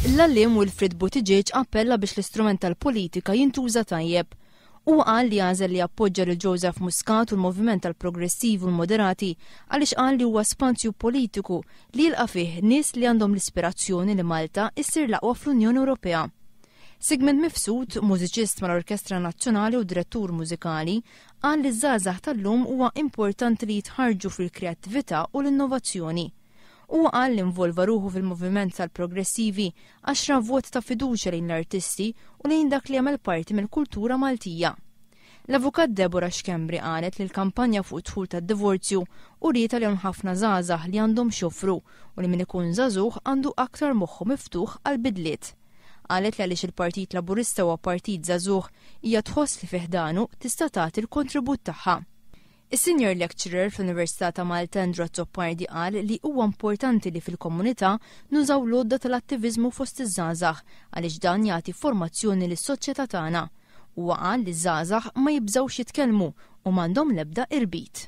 L-għalliem Wilfred Buttigieg appella biex l-istrument tal-politika jintuża tajjeb. Huwa qal li għażel li jappoġġa lil Joseph Muscat u l-Moviment tal-Progressivi u l-Moderati għaliex qal li huwa spazju politiku li jilqa' fih nies li għandhom l-ispirazzjoni li Malta issir l-aqwa fl-Unjoni Ewropea. Sigmund Mifsud, mużiċist mal-Orkestra Nazzjonali u direttur mużikali, qal li ż-żgħażagħ tal-lum huwa importanti li jitħarrġu fil-kreattività u l-innovazzjoni. Huwa qal li involva ruħu fil-moviment tal-progressivi għax ra vot ta' fiduċja lejn l-artisti u lejn dak li jagħmel parti mill-kultura Maltija. L-Avukat Deborah Schembri qalet li l-kampanja fuq id-dħul tad-divorzju urietha li hawn ħafna żgħażagħ li għandhom x'joffru u li min ikun żagħżugħ għandu aktar moħħu miftuħ għall-bidliet. Qalet li għaliex il-Partit Laburista huwa partit żagħżugħ hija tħoss li fi ħdanu tista' tagħti l-kontribut tagħha. Is-Senior Lecturer fl-Università ta' Malta Andrew Azzopardi qal li huwa importanti li fil-komunità nużaw l-għodda tal-attiviżmu fost iż-żgħażagħ għaliex dan jagħti formazzjoni lis-soċjetà tagħna. Huwa qal li ż-żgħażagħ ma jibżgħux jitkellmu u m'għandhom l-ebda irbit.